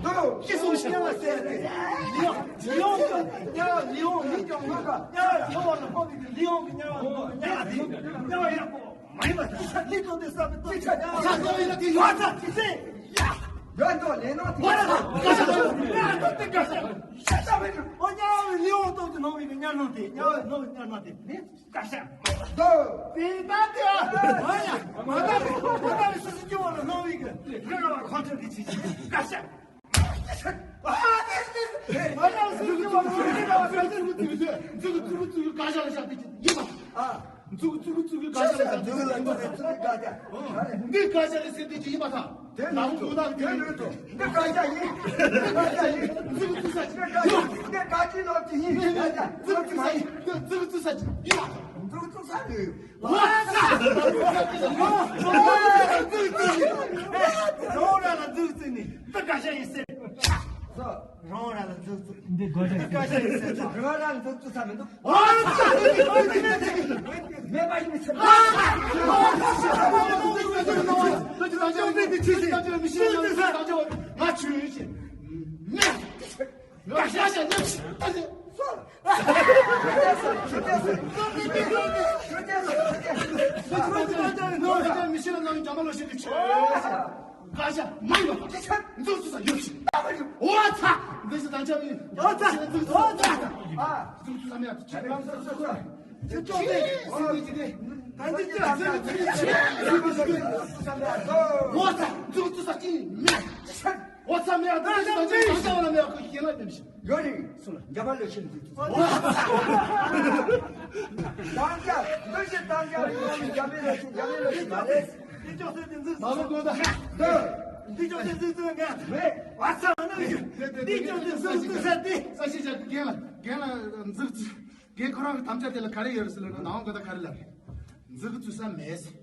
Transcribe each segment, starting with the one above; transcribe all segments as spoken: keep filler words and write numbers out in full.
འདུག་ཅི་གསུངས་ཤག་ལ་ཟེར་ཏེ། ལི་ཡོང་། ལི་ཡོང་གི་དམྱལ་བ། ལི་ཡོང་གི་དམྱལ་བ། ལི་ཡོང་གི་དམྱལ་བ། ལི་ཡོང་གི་དམྱལ་བ། དམྱལ་བ་ཡག་པོ་མ་ཡིན་པ་དང་། ལི་ཏོ་དེ་ས་མི་ཏོ་ཆ་དམྱལ་བ། ས་ཏོ་ཡིན་ན་དེ་ཡོད་ས་ཅི་ཟེར། ཡོད་འགྲོ་ལེན་ནོ་དེ། ཨོ་ན་ན་ཀ་ཤ་ལ་ཡོད། ཡ་ཏོ་དེ་ཀ་ཤ་ཤ་ཤ་མེད་འགྲོ། ཨོ་དམྱལ་བ་ལི་ཡོང་ཏོ་དེ་ནོ་བི་གི་དམྱལ་ནོ་དེ། དམྱལ་བ་ནོ་བི་དམྱལ་ནོ་དེ། ཀ་ཤ། དེ་ད་དེ་ཨ། ཨ་ཡ། མ་ད་མ་ད་སུ་སུ་ཅི་བ་ལ་ནོ་བི་གི་རི་ར་བ་ཁོང་ཚོ་གི་ཅི་ཅི་ཀ་ཤ། ཨ་དེ་དེ་མ་ད་སུ་སུ་ཅི་བ་ལ་རི་ར་བ་ཁོང་ཚོ་གི་ཅི་ཅི་ཀ་ཤ་ལ་ཤ་དེ་ཅི་ཡིན་པ། ཨ། ཙུག་ཙུག་ཙུག་ཀ་ཤ་ལ་ཤ་དེ་ཅི་ཡིན་པ། འདི་ཀ་ཤ་ལ་ཤ་དེ་ཅི་ཡིན་པ་ད། དེ་ནང་དུ་ན་དེ་ལོས་དོ། འདི་ཀ་ཤ་ཡིན། འདི་ཀ་ཤ་ཡིན། ཙུག་ཙུག་ས་ཅི། འདི་ཀ་ཅི་ལོ་ཅི་ཡིན། འདི་ཀ་ཅི་ཙུག་ཙུག་ས་ཡིན། ཙུག་ཙུག་ས་ཅི་ཡིན། ཙུག་ཙུག་ས་ཡིན། ཝ་ས། ཙུག་ཙུག་ཡིན། རང་རང་ལ་ཙུག་ཙུག་ནི་འདི་ཀ་ཤ་ཡིན་ཟེར། རང་རང་ལ་ཙུག་ཙུག་འདི་ཀ་ཤ་ཡིན་ཟེར། རང་རང་ལ་ཙུག་ཙུག་ས་མི་འདུག་མེད་པ་ཡིན་ཟེར། འོ་ཚ། འདི་ཞིག་དང་ཆ་མི། འོ་ཚ། འོ་ཚ། ཨ། ཙུག་ཙུག་ས་མེད། ཁྱེད་ཅོག་ནས་སྲིད་པའི་ཇི་ལྟའི། ད་འདི་ཅག་ཙུག་ཙུག་ཅི་སྟེ། འོ་ཚ། ཙུག་ཙུག་ས་ཅི་མེད། འོ་ཚ་མེད། ད་འདི་ཅག་ཙུག་ཙུག་ས་མེད། ཁོ་ཤེས་ན་མེད་མི་ཤེས། ཡོད་རེད། སུ་ལ་འཇམ་པ་ལོས་ཤེས་འདུག་འོ་ཚ། དང་ཅག་འདི་ཅག་དང་ཅག་རེད། འཇམ་པ་ལོས་ཤེས། འཇམ་པ་ལོས་ཤེས་མ་རེད། འདི་ཅོག་ཙེ་འདི་ཙོག་ཙེ། མ་ལོ་དགོས་ད། འདི་ཅོག་ཙེ་འདི་ཙོག་ཙེ་ངས། མེད། ཨ་ཚ་ན་ཡོད། འདི་ཅོག་ཙེ་འདི་ཙོག་ཙེ་ཟེར་ཏེ། ས་ཤི་ཤ་རྒན་ལ་རྒན་ལ་འཛུགས་ཚུལ། རྒན་ཁོ་རང་གི་དམ་བཅའ་དེ་ལ་ག་རེ་ཡོད་རེད་ཟེར་ལབ་ན། ནའང་གོ་ད་ག་རེ་ལབ་རེད། འཛུགས་ཚུལ་ས་མེད་ཟེར།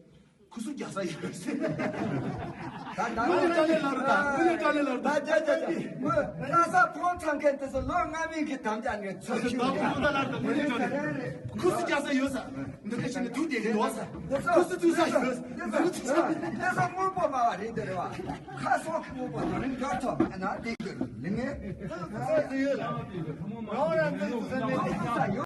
ཁུ་སུ་རྒྱག་ས་ཡོད་ཟེར། ད་ད་ངོས་ནས་དཀའ་ལས་ལབ་རེད། ད་ངོས་ནས་དཀའ་ལས་ལབ་རེད། ད་ད་ད་ད་ངོས་ལྷ་ས་ཕོ་ཚང་མཁན་དེ་ཚོ་ལོ་ལྔ་མིན་གྱི་དམ་བཅའ་ནས་ཚུལ་ཤིག་ད་ཁུ་སུ་ད་ལབ་རེད། ད་ངོས་ནས་དཀའ་ལས་རེད། ཁུ་སུ་རྒྱག་ས་ཡོད་ས། འདི་ག་ཞིག་ནས་དུག་དེ་གི་ཡོད་ས། ཁུ་སུ་དུག་ས་ཡོད་ས། འདི་ཚོ་དུག་ས། འདི་ཚོ་དངོས་པོ་སྨྲ་བ་རེད་འདི་རེད་བ། ཁ་སོགས་ཀྱི་དངོས་པོ་དང་རིགས་འདྲ་ཐོབ་ན་འདི་གི་ལི་ངེ། ཁུ་སུ་ཡོད་ལ། རང་རང་འདི་ཚོ་ས་མེད། ཁུ་སུ་ས་ཡོད།